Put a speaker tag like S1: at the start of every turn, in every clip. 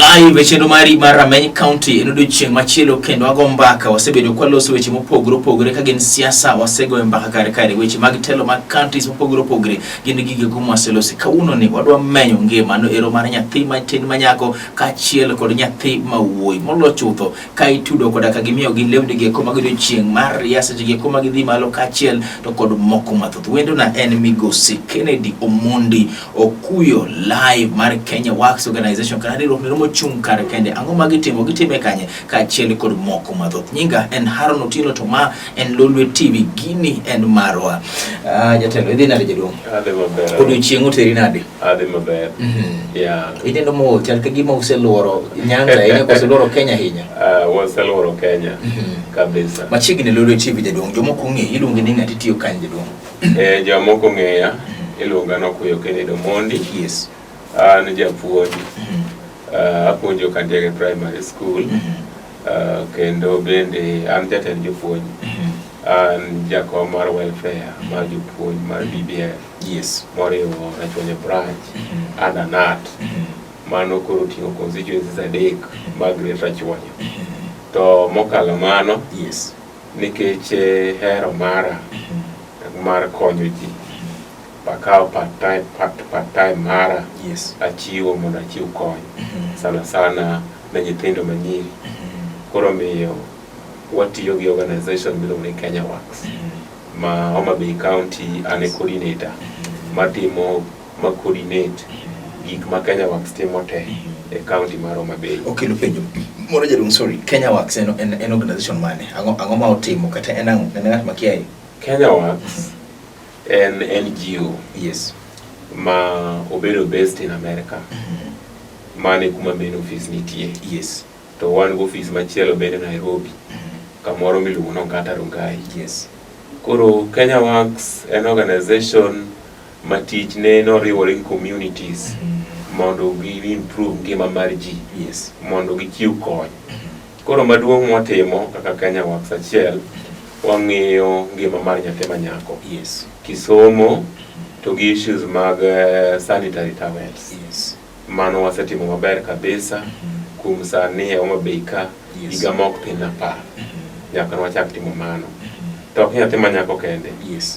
S1: Live e chenro mari mar Rameny County en odiochieng' machielo kendo wago mbaka. Wasebedo kwaloso weche mopogore opogore ka gin siasa, wasegoyo mbaka kare kare weche mag telo mag counties mopogore opogore gin gige mwaselosi. Kawuono ni wadwa menyo ngima no ero mar nyathi matin manyako kaachiel kod nyathi ma wuoyi molo chutho ka itudo koda ka gimiyo gi lewni gi eko mag odiochieng' mar ya seche gi eko ma gidhi malo kaachiel to kod moko mathoth. Wendona en Migosi Kennedy Omondi Okuyo live mar Kenya Works Organization kata riwruok moro mochung' kar kende. Ang'o ma gitimo? Gitime kanye? Kaachiel kod moko mathoth. Nyinga en Haron Otieno to ma en Lolwe TV. Gini en marwa. Jatelo, idhi nade jaduong'?
S2: Adhi maber.
S1: Odiochieng' oteri nade?
S2: Adhi maber. Yeah.
S1: Ineno mo chal ka gima useluoro Nyanza ahinya koso luoro Kenya ahinya?
S2: Waseluoro Kenya. Kabisa.
S1: Machiegni Lolwe TV jaduong', jomoko ong'eyi, iluongi ni ng'ati tiyo kanye jaduong'?
S2: Jomoko ong'eya, iluonga ni Okuyo Kennedy Omondi. An japuonj. Apuonjo Kandiege Primary School. Kendo bende an jatend jopuonj. An jakom mar welfare mar jopuonj mar BBF. Moriwo Rachuonyo branch and ANAT. Mano koro oting'o constituencies adek mag Great Rachuonyo. To mokalo mano, nikech hero mara mar konyo ji, akawo part time mara achiwo mondo achiw kony sana sana ne nyithindo manyiri. Koro miyo watiyo gi organization miluongo ni Kenya Works ma Homa Bay County. An e coordinator matimo ma coordinate gik ma Kenya Works timo te e county mar Homa Bay.
S1: Okelo penjo moro jaduong', sorry. Kenya Works en organization mane? Ang'o ma otimo kata en ang'o? En ng'at makiaye.
S2: Kenya Works en NGO ma obedo based in America. Mano e kuma main office nitie. To wan gi office machielo bende Nairobi, kamoro miluongo ni Ongata Rongai. Koro Kenya Works en organization ma tichne noriwore gi communities mondo gi improve ngima mar ji, mondo gichiw kony. Koro maduong' mwatimo kaka Kenya Works achiel, wang'iyo ngima mar nyathi manyako. Kisomo to gi issues mag sanitary towels. Mano wasetimo maber kabisa kuom sani e Homa Bay ka higa mok tin 10 nyaka nwachak timo mano. To ok nyathi manyako kende.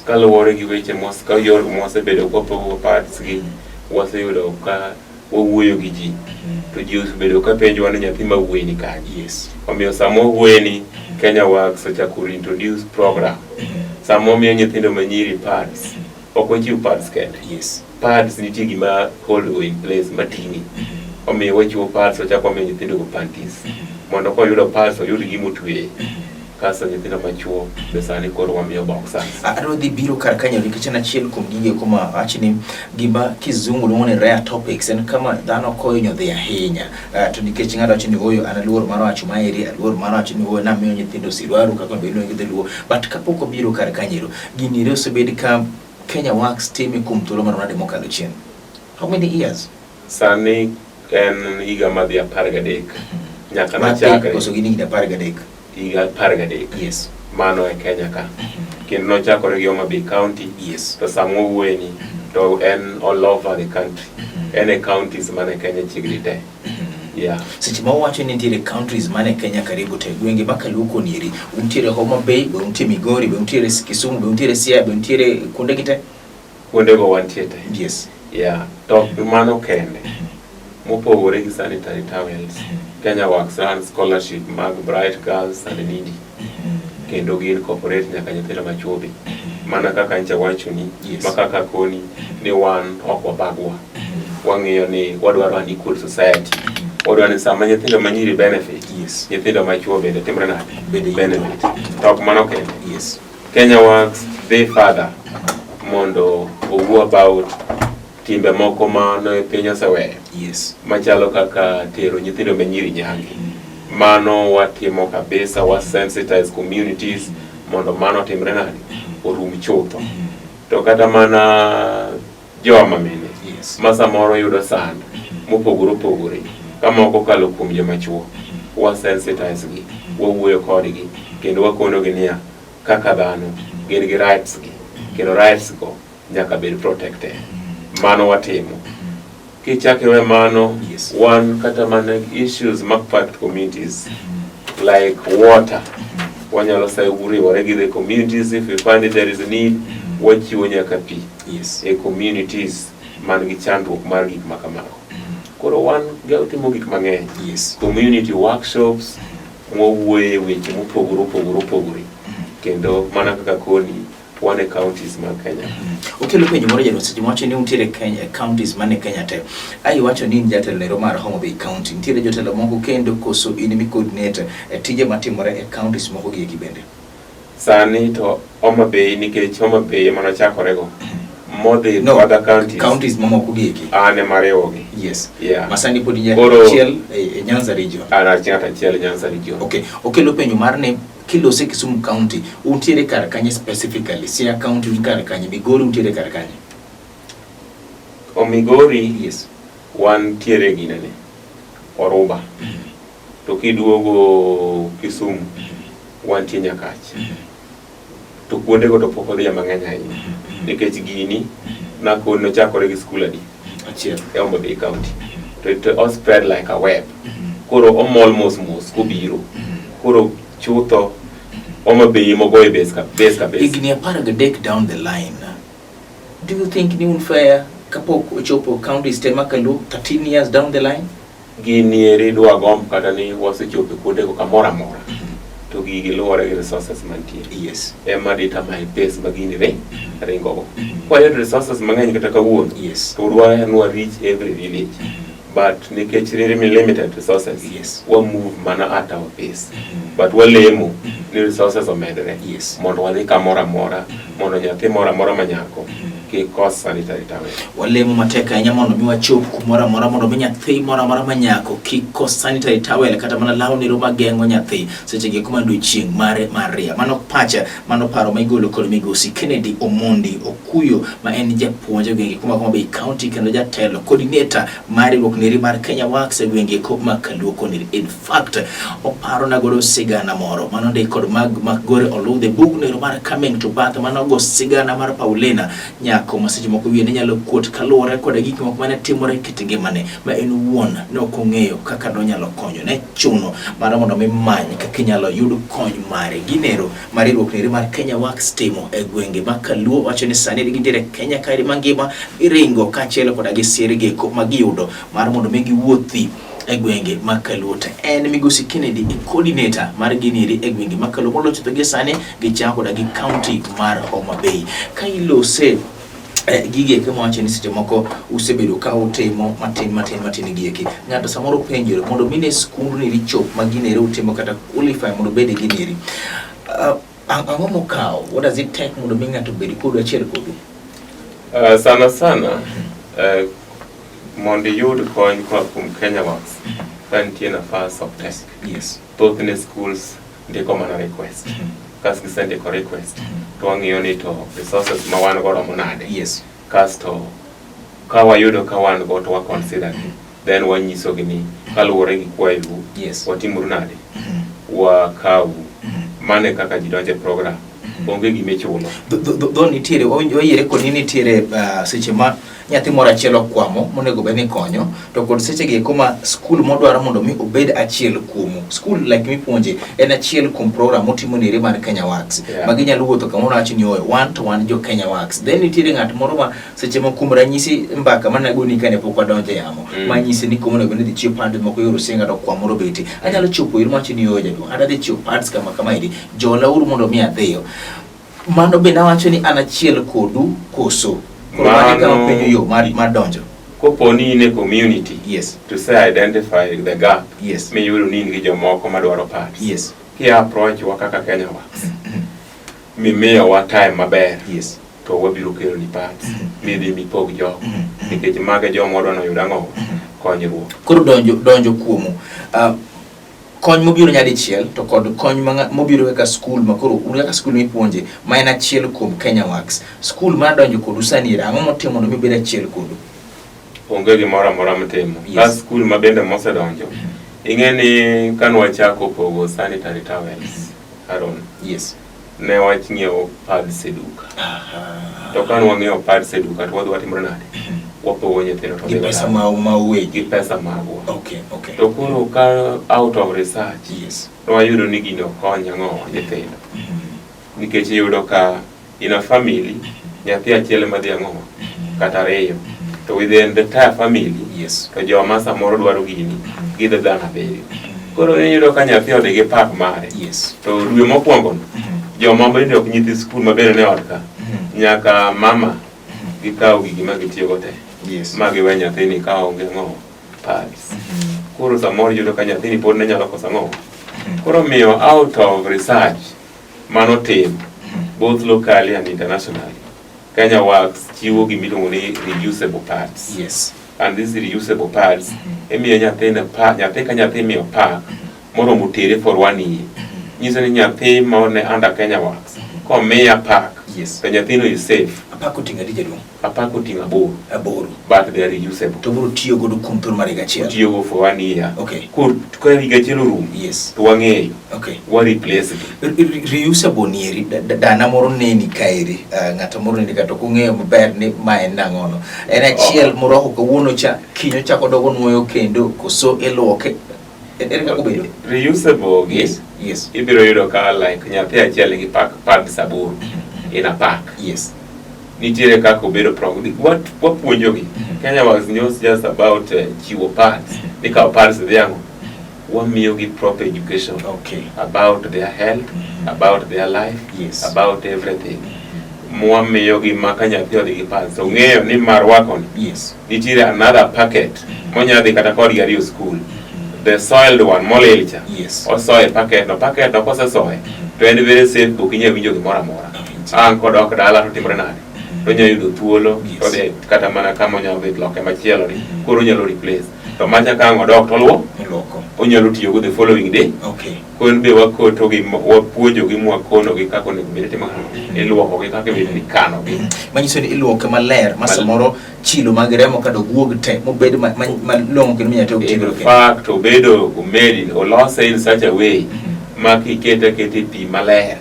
S2: Kaluwore gi weche mos ka yor mwasebedo kwapogo pads gi, waseyudo ka wawuoyo gi ji to ji osebedo ka penjowa ni nyathi ma wuoyi ni kanye. Omiyo sama wawuoye ni Kenya Works ochako reintroduce program. Sama wamiyo nyithindo manyiri pads, ok wachiw pads kende. Pads nitie gima hold go in place mating'i. Omiyo wachiwo pads, wachako wamiyo nyithindo go panties. Mondo koyudo pads oyud gima otweye. Kasto nyithindo machuo be sani koro wamiyo boxers.
S1: Adwa dhi biro kar kanyo nikech en achiel kuom gige kuma awach ni gima kizungu luongo ni rare topics en kama dhano kohinyo dhi ahinya. To nikech ng'ato wacho ni ooyo an aluor mar wacho maeri, aluor mar wacho ni ooyo namiyo nyithindo siruaru kaka onego iluonge gi dholuo. But kapok obiro kar kanyero, gini ere osebed ka Kenya Works time kuom thuolo marom nade mokalo chien? How many years?
S2: Sani en higa madhi 13 nyaka nachakre.
S1: Koso gin higni 13?
S2: Higa 13. Mano e Kenya ka. Kendo nochakore gi Homa Bay County. To sama wawuoye ni to en all over the country. En e counties mane Kenya chiegni te. Yeah.
S1: Seche ma wawacho ni nitiere countries mane Kenya karibu te, gwenge ma kaluo koni eri, untiere Homa Bay, be untie Migori, be untiere Kisumu, be untiere Siaya, be untiere kuonde gi te?
S2: Kuondego wantie te. Yeah. To mano kende. Mopogore gi sanitary towels, Kenya Works run scholarship mag Bright Girls and Needy. Kendo gi incorporate nyaka nyithindo machuo be. Mana kaka ncha wachoni, ma kaka koni ni wan ok wabagwa. Wang'iyo ni wadwaro an equal society. Wadwaro ni sama nyithindo manyiri benefit, nyithindo machuo bende timre nade?
S1: Bende yudo.
S2: Benefit. To ok mano kende. Kenya Works dhi further mondo owuo about timbe moko ma ne piny oseweyo. Machalo kaka tero nyithindo manyiri nyange. Mano watimo kabisa, wa sensitize communities mondo mano otimre nade? Orum chutho. To kata mana joma mine ma samoro yudo sand mopogore opogore ka moko okalo kuom joma chuo, wa sensitize gi, wawuoyo kodgi kendo wakonogi niya kaka dhano gin gi rights gi kendo rights go nyaka bed protected. Mano watimo. Kichak iwe mano,
S1: Yes.
S2: wan kata mana issues ma affect communities like water. Wanyalo sa riwore gi the communities if we find that there is a need, wachiwo nyaka pi e communities man gi chandruok mar gik ma kamago. Koro wan timo gik mang'eny. Community workshops mwawuoye weche mopogore opogore opogore. Kendo mana kaka koni wan e counties mag Kenya.
S1: Okelo penjo moro jalo seche mwacho ni untiere Kenya counties mane Kenya te. Ai iwacho ni in jatelo ero mar Homa Bay County. Nitiere jotelo moko kendo koso in emi coordinate e tije matimore e counties moko gi eki bende.
S2: Sani to Homa Bay nikech Homa Bay ema nochakorego. Modhi to other counties.
S1: Counties mamoko gi eki.
S2: An ema riwogi.
S1: Yes.
S2: Yeah.
S1: Masani pod in jatelo achiel e Nyanza region.
S2: An ng'ato achiel Nyanza region.
S1: Okay. Okelo penjo mar ni kilose Kisumu County, untiere kar kanye specifically? Siaya County un kar kanye? Migori untiere kar kanye?
S2: O Migori
S1: Yes.
S2: wantiere ginene Oruba. To kiduogo Kisumu wantie Nyakach. To kuondego to pok odhiye mang'eny ahinya. Nikech gini nakoni nochakore gi skul adi?
S1: Achiel.
S2: E Homa Bay County. To it all spread like a web. Koro omol mos mos kobiro. Koro chutho Homa Bay mogoye base ka base ka base.
S1: Higni 13 down the line, do you think ni un fair kapok ochopo counties te makaluo 13 years down the line?
S2: Gini eri dwa gomb kata ni wasechopo kuondego kamoro amora. To gigi luwore gi resources mantie.
S1: Yes.
S2: Ema determine pace ma gini ringogo. Kwayudo resources mang'eny kata kawuono,
S1: Yes.
S2: to dwa nwa reach every village. But nikech really limited resources, wa move mana at our pace. But walemo ni resources omedre.
S1: Yes.
S2: Mondo wadhi kamoro amora, mondo nyathi moro amora manyako kik kos sanitary towel.
S1: Walemo matek ahinya mondo mi wachop kumoro amora mondo mi nyathi moro amora manyako kik kos sanitary towel kata mana law nero mageng'o nyathi seche gi kuma odiochieng' mare mar ria. Mano pacha, mano paro ma igolo kod migosi Kennedy Omondi Okuyo ma en japuonj e gwenge kuma Homa Bay County kendo jatelo coordinator mar riwruok neri mar Kenya Works e gwenge ko ma Kaluo koni. In fact, oparo na godo sigana moro mano ndik kod mag Makgore Oludhe bug nero mar Coming to Birth mano go sigana mar Paulina nyako ma seche moko wiye ne nyalo kuot kaluwore koda gik moko mane timore e kit ngimane ma en owuon ne ok ong'eyo kaka nonyalo konyo. Ne chuno mar mondo mi many kaka inyalo yud kony mare. Ginero ma riwruok neri mar Kenya Works timo e gwenge ma Kaluo wacho ni sani gintiere Kenya kaeri mangima giringo kaachiel koda gi sir geko ma giyudo mar mondo mi giwuothi e gwenge ma Kaluo. To en migosi Kennedy e coordinator mar ginieri e gwenge ma Kaluo moloyo chutho gi sani gichako koda gi county mar Homa Bay. Ka ilose gigi eki mawacho ni seche moko usebedo ka utimo matin matin matin gi eki ng'ato samoro penjore mondo mine skundni richop ma ginere utimo kata qualify mondo obed gineri ang'o mokawo, what does it take mondo mi ng'ato obed kodu achiel kodu?
S2: Sana sana mondo iyud kony koa kuom Kenya Works ka nitie nafas ok tek.
S1: Yes.
S2: Thothne schools ndiko mana request. Kas gisendiko request to wang'iyo ni to resources ma wan go romo nade.
S1: Yes.
S2: Kasto ka wayudo ka wan go to wa consider gi. Then wanyisogi ni kaluwore gi kwayou watimuru nade, wakawu. Mano e kaka ji donjo e program. Onge gima ichulo.
S1: Dho nitiere wayiere kod ni nitiere seche ma nyathi moro achiel okwamo monego bed ni konyo to kod seche gi eko ma skul modwaro mondo mi obed achiel kuomu. Skul like mipuonje en achiel kuom program motimo nere mar Kenya Works. Ma ginyalo wuotho kamoro wacho ni oyo wan to wan jo Kenya Works. Then nitiere ng'at moro ma seche moko kuom ranyisi mbaka mane agoni kane pok wadonjo e yamo manyise ni kuma onego ni dhi chiwo pads moko yor Osinga to kwa moro bete. Anyalo chopo ir mawacho ni oyo jaduong' adwa dhi chiwo pads kama kama eri jolauru mondo mi adhiyo. Mano bende awacho ni an achiel kodu koso. Koro mano kama penjo yo mar donjo.
S2: Kopo ni in e community,
S1: Yes.
S2: to say identify the gap,
S1: Yes.
S2: miyudo ni in gi jomoko madwaro pads.
S1: Yes.
S2: Ki approach wa kaka Kenya Works, mimiyowa time maber,
S1: Yes.
S2: to wabiro kelo ni pads, midhi mipog jogo. Nikech mago e joma wadwa noyud ang'o? Konyruok.
S1: Koro donjo kuomu. Kony mobiro nyadichiel to kod kony mobiro kaka skul ma koro un kaka skul mipuonje ma en achiel kuom Kenya Works. Skul mar donjo kodu sani ere, ang'o motimo mondo mi obed achiel kodu?
S2: Onge gimoro amora motimo.
S1: Yes.
S2: Ka skul ma bende mosedonjo, ing'e ni kane wachako pogo sanitary towels, Aaron,
S1: Yes.
S2: ne wang'iewo pads e duka. To kane wang'iewo pads e duka to wadhi watimore nade? Wapogo nyithindo to
S1: Gi
S2: dhi
S1: pesa
S2: dala.
S1: ma uwegi.
S2: Gi pesa magwa.
S1: Okay.
S2: To koro ka out of research,
S1: Yes.
S2: to wayudo ni gino konyo ang'o nyithindo. Nikech iyudo ka in a family, nyathi achiel ema dhi ang'o, kata ariyo. To within the entire family, to joma samoro dwaro gini, gidhi dhano abiriyo. Koro iyudo ka nyathi odhi gi pak mare. To dwe mokwongo no, joma bende ok nyithi skul ma bende ne ot ka, nyaka mama gikaw gigi ma gitiyogo te. Ma giwe nyathini ka onge ang'o, pads. Koro samoro iyudo ka nyathini pod ne nyalo koso ang'o. Koro miyo out of research manotim both locally and internationally, Kenya Works chiwo gimiluongo ni reusable pads. And these reusable pads imiyo nyathino pa nyathi ka nyathi imiyo pack moromo tere for one year. Nyiso ni nyathi ma ne under Kenya Works komiya pack to nyathino is safe.
S1: Pack oting'o adi jaduong'?
S2: Pack oting'o aboro.
S1: Aboro.
S2: But they are reusable.
S1: To biro tiyo godo kuom thuolo mar higa achiel.
S2: Otiyogo for one year.
S1: Okay.
S2: Ka higa achiel orumo, to wang'eyo. Wa replace gi.
S1: Reusable ni eri, dana moro neni kaeri, ng'ato moro neni ka to ok ong'eyo maber ni ma en nang'ono. En achiel morwako kawuono cha, kiny ochako dogo nuoyo kendo, koso iluoke. Ere kaka obedo?
S2: Reusable gi,
S1: Yes.
S2: ibiro yudo ka like nyathi achiel nigi pack pads aboro in a pack. Nitiere kaka obedo wapuonjogi. Kenya was not just about chiwo pads. Nikawo pads dhi ang'o? Wamiyogi proper education. About their health, about their life, about everything. Mwamiyogi ma ka nyathi odhi gi pads, to ong'eyo ni mar rwakoni. Nitiere another packet monya dhi kata kodgi ariyo school. The soiled one molil cha. Osoye packet no, packet no kosesoye to en very safe, ok inyal winjo gimoro amora. Ang' kodok dala to timore nade? To onyalo yudo thuolo, to odhi kata mana kama onyalo dhi loke machielo ni, koro onyalo replace. To macha ka ang' odok to oluo,
S1: Oluoko.
S2: onyalo tiyo go the following day. Koro be wakotogi, wapuonjogi mwakonogi kaka onego bed itimo, iluokogi kaka onego bed ni ikanogi.
S1: Manyiso ni iluoke maler ma samoro chilo mag remo kata wuog te mobed malong'o kendo minyalo tigo
S2: In
S1: kendo.
S2: fact, obedo omedi, olose in such a way ma kikete aketa e pi maler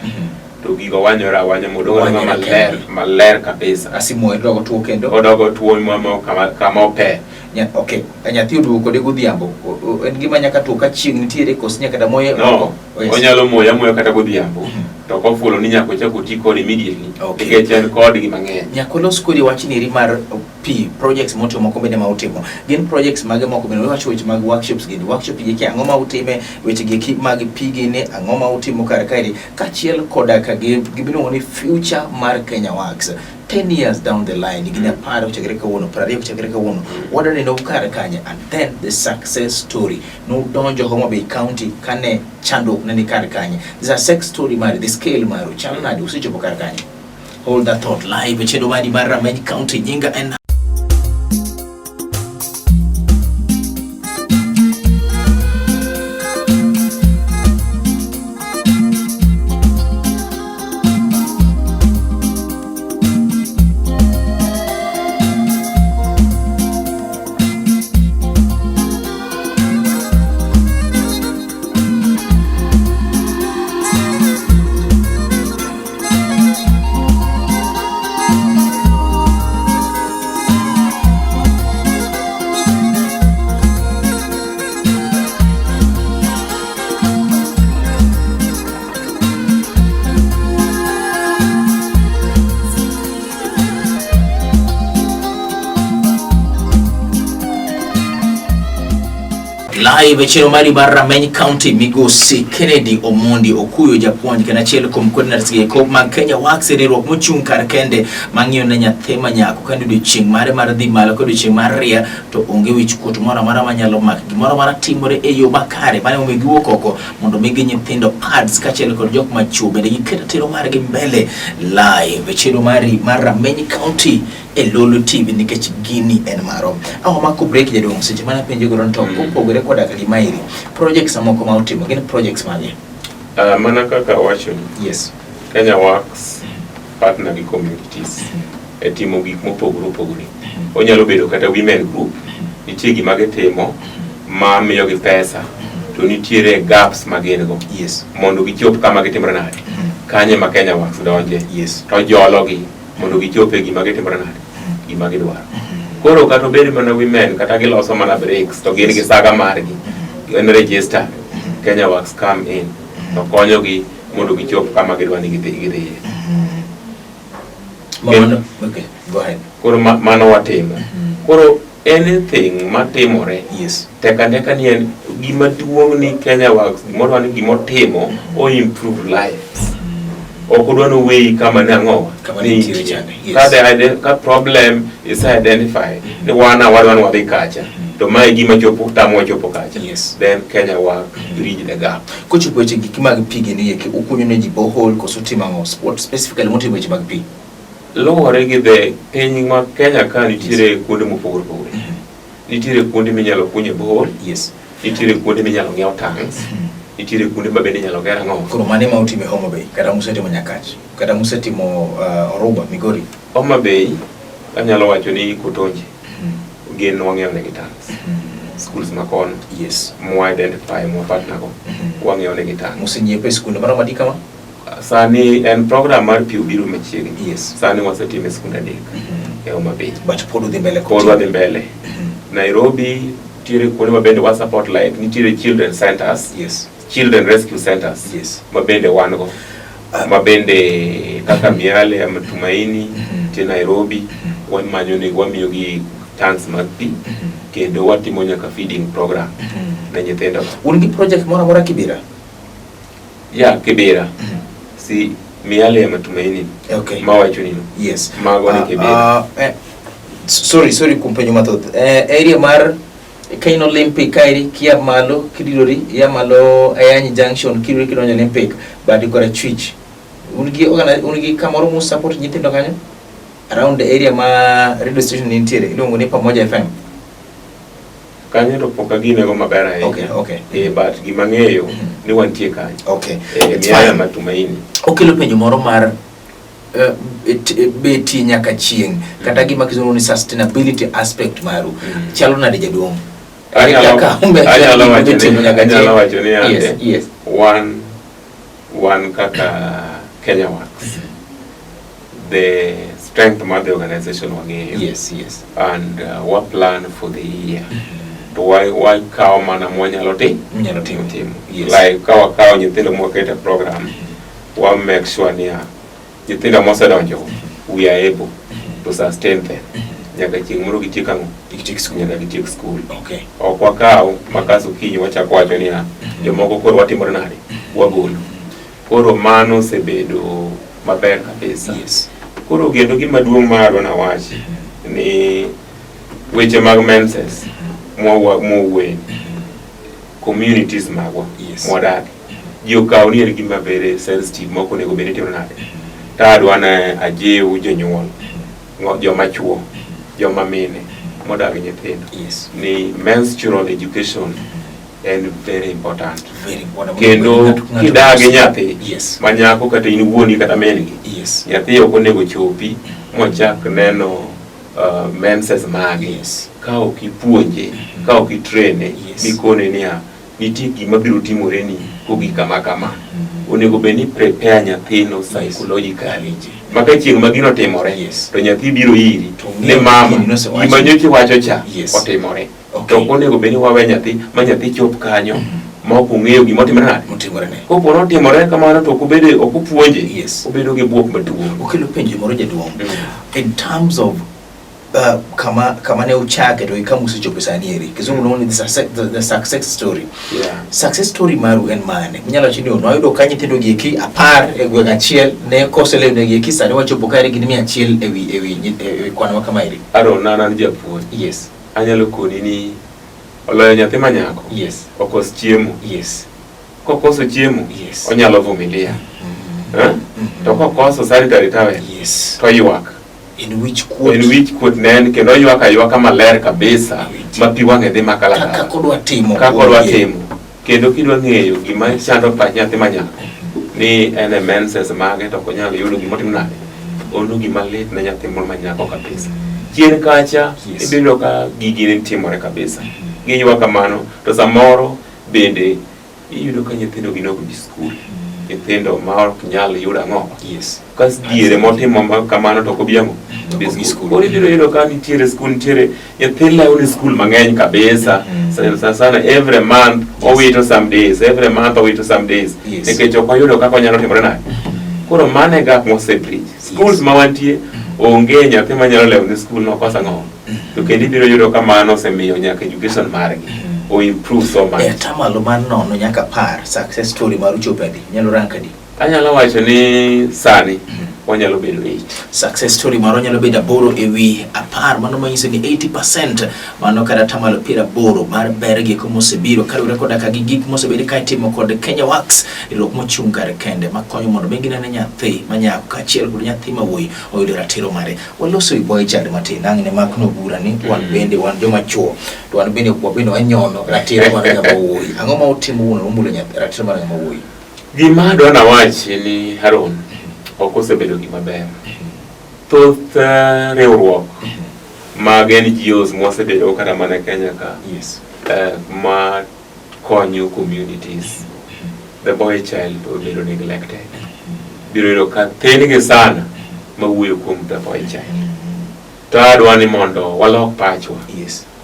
S2: to gigo wanyore awanya mondo odong'
S1: Wanyore
S2: maler,
S1: kende.
S2: maler kabisa.
S1: Asimoyo dogo tuo kendo.
S2: Odogo tuo mamo kama ope.
S1: Okay, nyathi oduogo kode godhiambo. En gima nyaka tuo ka chieng' nitiere koso nyaka kata moye
S2: No,
S1: oko? Oh, yes.
S2: onyalo moye amoya kata godhiambo. To ok ofulo ni nyaka ochak oti kode immediately. Nikech en kodgi mang'eny.
S1: Nyaka walos kodi wach ni eri mar pi projects motimo moko bende ma utimo. Gin projects mage moko bende wawacho weche mag workshops gini. Workshop gi eki ang'o ma utime, weche gi eki mag pi gini ang'o ma utimo kar kaeri kaachiel koda ka gi gimiluongo ni future mar Kenya Works. 10 years down the line, higni 10 kochakre kawuono, 20 kochakre kawuono, wadwa neno kar kanye, and then the success story. Nudonjo Homa Bay County kane chandruok ne ni kar kanye. The success story mari, the scale maru, chalo nade, usechopo kar kanye? Hold that thought live, chenro mari mar Rameny County, nyinga en Live e chiro mari mar Rameny County, migosi Kennedy Omondi Okuyo japuonj kendo achiel kuom coordinators gi eko mag Kenya Works, riwruok mochung' kar kende mang'iyo ne nyathi ma nyako kendo odiochieng' mare mar dhi malo kod odiochieng' mar ria to onge wich kuot moro amora manyalo mako gimoro amora timore e yo makare. Mano emomiyo giwuok oko mondo migi nyithindo pads kaachiel kod jok machuo bende giket tero margi mbele live e chiro mari mar Rameny County e Lolo TV nikech gini en maro. Awa mako break jaduong' seche mana penjo godo to kopogore koda ka gimaeri projects mamoko ma utimo gin projects mage?
S2: Mana kaka awachoni.
S1: Yes.
S2: Kenya Works partner gi communities e timo gik mopogore opogore. Onyalo bedo kata women group, nitie gima gitimo ma miyogi pesa to nitiere gaps ma gin go.
S1: Yes.
S2: Mondo gichop kama gitimore nade. Kanye ma Kenya Works donje.
S1: Yes.
S2: To jologi mondo gichop e gima gitimore nade. Gima gidwaro. Koro kata obed mana women kata giloso mana bricks to gin gi saga margi. En registered. Kenya Works come in to konyogi mondo gichop kama gidwa ni gidhi gidhiye.
S1: Mano, okay, go ahead.
S2: Koro mano watimo. Koro anything matimore tek ateka ni en gima duong' ni Kenya Works gimoro ni gimotimo o improve lives. Ok odwa ni oweyi kama ne ang'owa
S1: Kama ne nitiere chande, yes.
S2: Ka ka problem is identified ni wan wadwa ni wadhi kacha to mae gima chopo tamowa chopo kacha. Then Kenya Work bridge the gap.
S1: Kochopo weche gik mag pi gini eki, ukunyo ne ji borehole koso utimo ang'o? What specifically motimo weche mag pi?
S2: Luwore gi the piny ma Kenya ka nitiere kuonde mopogore opogore. Nitiere kuonde minyalo kunye borehole. Nitiere kuonde minyalo ng'iew tanks. Nitiere kuonde ma bende inyalo ger ang'o.
S1: Koro mane ma utimo e Homa Bay kata musetimo Nyakach kata musetimo Oruba, Migori?
S2: Homa Bay anyalo wacho ni Kotonje gin wang'iewo negi tanks. Schools ma kono mwa identify mwa partner go wang'iewo negi tanks.
S1: Musenyiepo e skunde maromo adi kama?
S2: Sani en program mar pi obiro machiegni. Sani wasetime e skunde 3 e Homa Bay.
S1: But pod udhi mbele
S2: Pod wadhi mbele. Nairobi nitiere kuonde ma bende wa support like nitiere children centers. Children rescue centers. Ma bende wan go. Ma bende kaka Miale ya Matumaini nitie Nairobi wamanyo ni wamiyo gi tanks mag pi kendo watimo nyaka feeding program ne nyithindo.
S1: Un gi project moro amora Kibera?
S2: Ya Kibera. Si Miale ya Matumaini. Mawacho nino. Mago ni Kibera.
S1: Sorry kuom penjo mathoth. Area mar Kain Olympic kaeri kia malo kididori ya malo Ayanyi Junction kididori kidonjo Olympic badi korachwich. Un gi un gi kamoro mu support nyithindo kanyo? Around the area ma radio station nitiere iluongo ni Pamoja FM.
S2: Kanyo to pok aginego maber ahinya. But gima ng'eyo ni wantie kanyo.
S1: It's
S2: Miale
S1: fine.
S2: Matumaini.
S1: Okelo penjo moro mar betie nyaka chieng' kata gima kizungu ni sustainability aspect maru. Chalo nade jaduong'? Kaka ume- Timo nyaka
S2: Anyalo
S1: chieng'.
S2: wacho ni ande, wan kaka Kenya Works, the strength mar the organization wang'eyo. And wa plan for the year. To wa kawo mana mwanyalo
S1: Mwanyalo timo.
S2: timo. Like ka wakawo nyithindo mwaketo e program, wa make sure niya nyithindo mosedonjo we are able to sustain them. Nyaka chieng' moro gitiek ang'o?
S1: Gitiek school.
S2: Nyaka gitiek school. Ok wakaw makas okinyi wachako wacho niya jomoko koro watimore nade? Wagolo. Koro mano osebedo maber kabisa. Koro kendo gima duong' ma adwa nawachi ni weche mag menses mwawuoye communities magwa mwadake ji okaw ni en gima very sensitive mok onego bed ni itimo nade. To adwa ni ajiw jonyuol, joma chuo, joma mine modak gi nyithindo ni menstrual education en very important.
S1: Very important.
S2: Kendo
S1: Ng'ato
S2: kidak gi nyathi ma nyako kata in wuoni kata min gi, nyathi ok onego chopi mochak neno menses mage ka ok ipuonje, ka ok itraine, mikone niya nitie gima biro timoreni kogik kama kama. Onego bed ni prepare nyathino psychologically. Ma ka chieng' ma gino otimore, to nyathi biro iri
S1: To
S2: ni
S1: ng'eyo
S2: mama,
S1: gini nosewacho.
S2: gima nyocha iwacho cha otimore. To ok onego bed ni wawe nyathi ma nyathi chop kanyo ma ok ong'eyo gima otimore nade.
S1: Otimore ne.
S2: Kopo notimore kamano to ok obedo, ok opuonje, obedo gi buok maduong'.
S1: Okelo penjo moro jaduong'. In terms of kama ne uchake to kama usechopo sani eri. Kizungu luongo ni the success story. Success story maru en mane? Inyalo wacho ni nwayudo ka nyithindo gi eki 10 e gweng' achiel ne koso lewni gi eki sani wachopo kaeri gin 100 ewi kwan ma kama eri.
S2: Aaron, an an japuonj. Anyalo koni ni oloyo nyathi ma nyako. Okos chiemo. Kokoso chiemo, onyalo vumilia. To kokoso sanitary towel, to ywak.
S1: En wich kuot.
S2: En wich kuot ne en, kendo oywak aywaka maler kabisa, ma pi wang'e dhi makalakala.
S1: Kaka kodwa timo.
S2: Kaka odwa timo. Kendo kidwa ng'eyo gima chando pach nyathi ma nyako, ni en e menses mage to ok onyal yudo gima otimo nade. Ono gima lit ne nyathi moro ma nyako kabisa. Chien kacha, ibiro ka gigi ne timore kabisa. Giywak kamano, to samoro bende iyudo ka nyithindo gi ok bi skul. Nyithindo ma ok nyal yudo ang'o.
S1: Yes.
S2: Ka diere motimo kamano to ok obi ang'o?
S1: Ok obi skul.
S2: Koro ibiro yudo ka nitiere skul, nitiere nyathi lewo ni skul mang'eny kabisa. Sana sana sana every month owito some days, every month owito some days. Nikech ok oyudo kaka onyalo timore nade. Koro mano e gap mose bridge. Schools ma wantie onge nyathi manyalo lewo ni skul nokoso ang'o. To kendo ibiro yudo ka mano osemiyo nyaka education margi o improve so much.
S1: E atamalo mar 0 nyaka 10, success story maru chopo adi? Nyalo rank adi?
S2: Anyalo wacho ni sani wanyalo bedo 8.
S1: Success story maro nyalo bedo 8 e wi 10, mano manyiso ni 80%, mano kata atamalo 80 mar ber gi mosebiro kaluwore koda ka gi gik mosebed ka itimo kod Kenya Works, riwruok mochung' kar kende makonyo mondo mi ginene nyathi manyako kaachiel kod nyathi mawuoyi oyudo ratiro mare. Waloso wi boy child matin, ang' ne makno bura ni wan bende wan joma chuo, to wan bende wabende wanyono ratiro mar ng'ama wuoyi. Ang'o ma utimo wuon umulo nyathi ratiro mar ng'ama wuoyi?
S2: Gima adwa nawachi ni Haron ok osebedo gima ber. Thoth riwruok mag NGOs mwasebedo kata mana Kenya ka ma konyo communities, the boy child obedo neglected. Biro yudo ka thin gi sana mawuoyo kuom the boy child. To adwa ni mondo walok pachwa.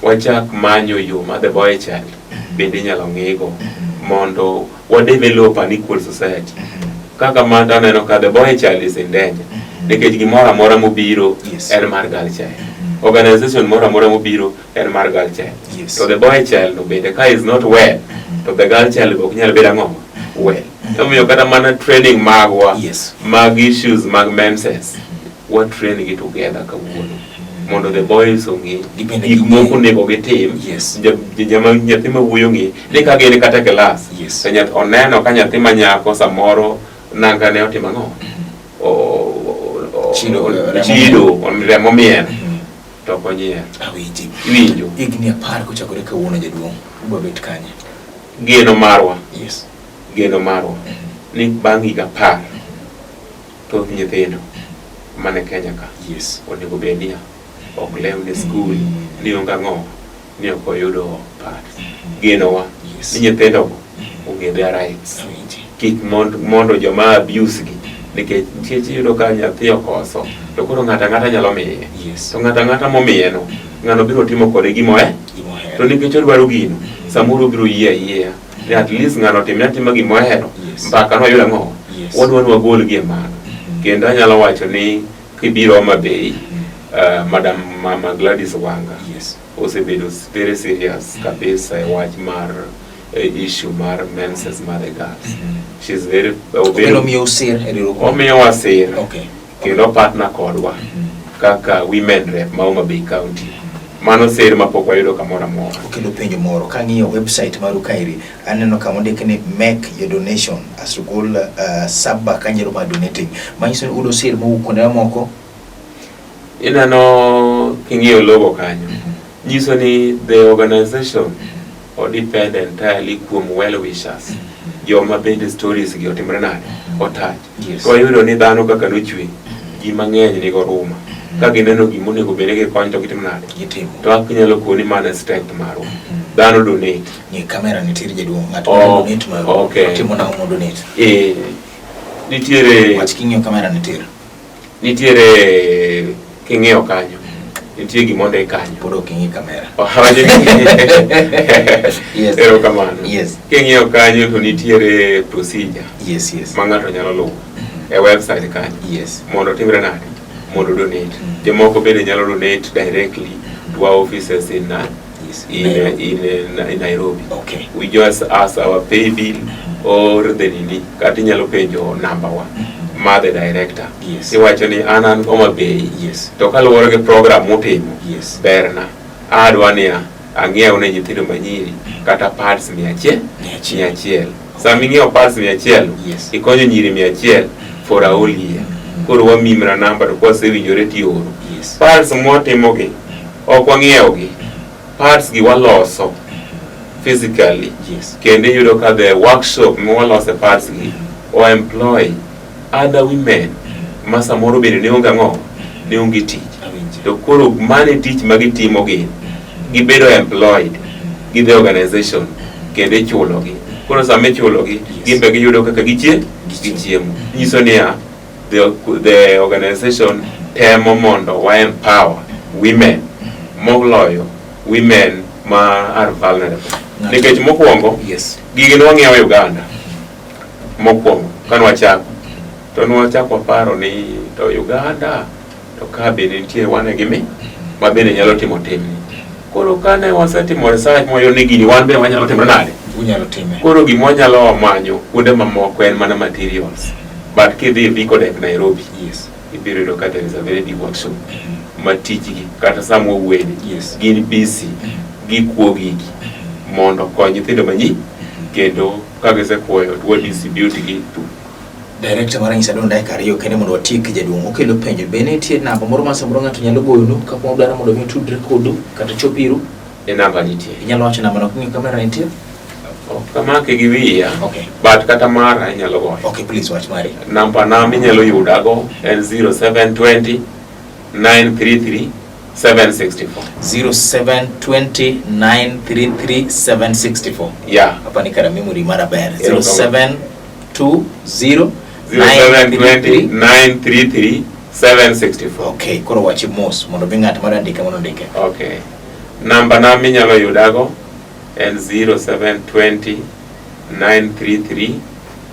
S2: Wachak manyo yo ma the boy child bende inyalo ng'igo mondo wa develop an equal society. Kaka man to aneno ka the boy child is in danger. Nikech gimoro amora mobiro en mar girl child. Organization moro amora mobiro en mar girl child. To the boy child no bende ka is not well, to the girl child ok nyal bedo ang'o? Well. Omiyo kata mana training magwa mag issues mag menses, wa train gi together kawuono. Mondo the boys ong'e
S1: Gibende
S2: gik
S1: ging'e.
S2: moko onego gitim. Nyathi ma wuoyo ng'e ni ka gin kata class, to nyathi oneno ka nyathi ma nyako samoro nanga ne otimo ang'o?
S1: Chido, remo
S2: Chido,
S1: mien.
S2: remo mien. To ok onyier.
S1: Awinji.
S2: Iwinjo.
S1: Higni 10 kochakore kawuono jaduong', ubiro bet kanye?
S2: Geno marwa. Geno marwa. Ni bang' higa 10, thoth nyithindo mane Kenya ka onego bed niya ok lew ne skul, ni onge ang'o, ni ok oyudo pads. Genowa ni nyithindo go ong'e their rights. Kik mondo joma abuse gi, nikech nikech iyudo ka nyathi okoso to koro ng'ato ang'ata nyalo miye. To ng'ato ang'ata momiye no, ng'ano biro timo kode gima ohe-. To nikech odwaro gino, samoro obiro yie ayiea ni at least ng'ano otimne atima gima ohero, mpaka noyud ang'o. Wadwa ni wagol gi e mano. Kendo anyalo wacho ni kibiro Homa Bay, Madam Mama Gladys Wanga osebedo very serious kabisa e wach mar issue mar menses mar the girls. She's very
S1: Obedo miyo sir e riwruok.
S2: Omiyowa sir. Kendo partner kodwa kaka women rep ma Homa Bay County. Mano sir mapok wayudo kamoro amora.
S1: Okelo penjo moro, kang'iyo website maru kaeri, aneno kama ondik ni make your donation as gol saba kanyero mar donating. Manyiso ni udo sir mowuok kuonde mamoko.
S2: Ineno king'iyo logo kanyo, nyiso ni the organization o depend entirely kuom well wishers. Joma bende stories gi otimre nade? Otach. To wayudo ni dhano kaka nochwe, ji mang'eny nigo ruma. Ka gineno gima onego bed ni gikony to gitimo nade?
S1: Gitimo.
S2: To ok inyalo koni mana strength marwa. Dhano donate.
S1: Ni kamera nitiere jaduong', ng'ato oh, donate mar. Otimo nang'o mo donate?
S2: Nitiere
S1: wach king'iyo kamera nitiere.
S2: Nitiere king'iyo kanyo. Nitie gima ondik kanyo.
S1: Pod ok ing'i kamera.
S2: Erokamano. King'iyo kanyo to nitiere procedure. Ma ng'ato nyalo luwo e website kanyo. Mondo otimre nade? Mondo donate. Jomoko bende nyalo donate directly to our offices in in Nairobi. We just ask our pay bill or the nini. Kata inyalo penjo number wa. Ma the director. Iwacho ni an an Homa Bay. To kaluwore gi program mutimo. Berna. Adwa niya ang'iew ne nyithindo manyiri kata pads 100. 100. Sama ing'iewo pads 100, ikonyo nyiri 100 for a whole year. Koro wamimra namba to kwasewinjore tioro. Pads mwatimogi ok wang'iewogi. Pads gi waloso physically. Kendo iyudo ka the workshop mwalose pads gi o employ other women ma samoro bende ne onge ang'o? Ne onge tich. To koro mano e tich ma gitimo gin. Gibedo employed gi the organization kendo ichulogi. Koro sama ichulogi, gin be giyudo kaka gichie, Gi chiemo. Nyiso niya, the organization temo mondo wa empower women, moloyo women ma are vulnerable. Nikech mokwongo, gigi ne wang'iewo Uganda mokwongo kane wachako, to ne wachako waparo ni to Uganda to ka bende nitie wane gi mi ma bende nyalo timo timni. Koro kane wasetimo research mwayudo ni gini wan bende wanyalo timo nade,
S1: Unyalo time.
S2: Koro gima wanyalo manyo kuonde mamoko en mana materials, but kidhi e Vicodec Nairobi, ibiro yudo ka there is a very big workshop ma tijgi kata sama wawuoyeni gin busy gikuo gigi mondo okony nyithindo manyi, kendo ka gisekuoyo to wa distribute gi to
S1: Director mar nyisa dong dakika 2 kende mondo watiek. Jaduong' okelo penjo, be nitie namba moro ma samoro ng'ato nyalo goyonu kapo odwaro mondo mi otudre kodu kata chop iru?
S2: E namba nitie.
S1: Inyalo wacho namba no king'iyo kamera nitie?
S2: Ok amake gi wiya, but kata mara inyalo goyo.
S1: Okay, please wach mari.
S2: Namba na minyalo yudago en 0720 933 764.
S1: 0720 933 764.
S2: Yeah.
S1: Hapa ni kara memory mara ber.
S2: Erokamano.
S1: 0720
S2: 0720 933 764.
S1: Okay, koro wachi mos mondo mi ng'at mar andike mondo ondike.
S2: Okay. Namba na minyalo yudago en 0720 933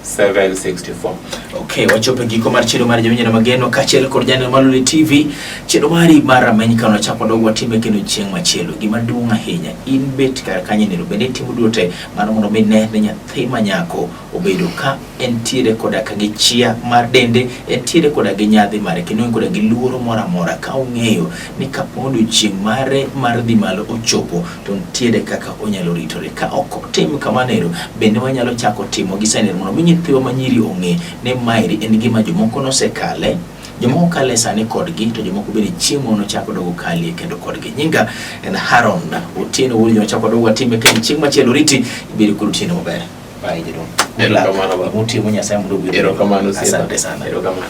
S2: 764.
S1: Okay, wachopo e giko mar chenro mar Jawinjo Mageno kaachiel kod janeno mar Lolwe TV. Chenro mari mar Rameny kano chako dog watime kendo chieng' machielo. Gima duong' ahinya, in bet kar kanyo neno bende itimo duto te mano mondo mi ne ni nyathi ma nyako obedo ka entiere koda ka gi chia mar dende, entiere koda gi nyadhi mare, kendo en koda gi luoro moro amora ka ong'eyo ni kapo odiochieng' mare mar dhi malo ochopo to nitiere kaka onyalo ritore. Ka ok otim kamano ero, bende wanyalo chako timo gi sani mondo mi nyithiwa manyiri ong'e ni maeri en gima jomoko nosekale, jomoko kale sani kodgi, to jomoko bende chieng' moro nochako dogo kalie kendo kodgi. Nyinga en Haron Otieno Wuod Joma dogo watime kendo chieng' machielo riti ibed kod otieno maber. Bye jaduong'. Good luck.
S2: Erokamano baba.
S1: Mutimo Nyasaye mondo ogwedhu.
S2: Erokamano osiepa.
S1: Asante sana.
S2: Erokamano.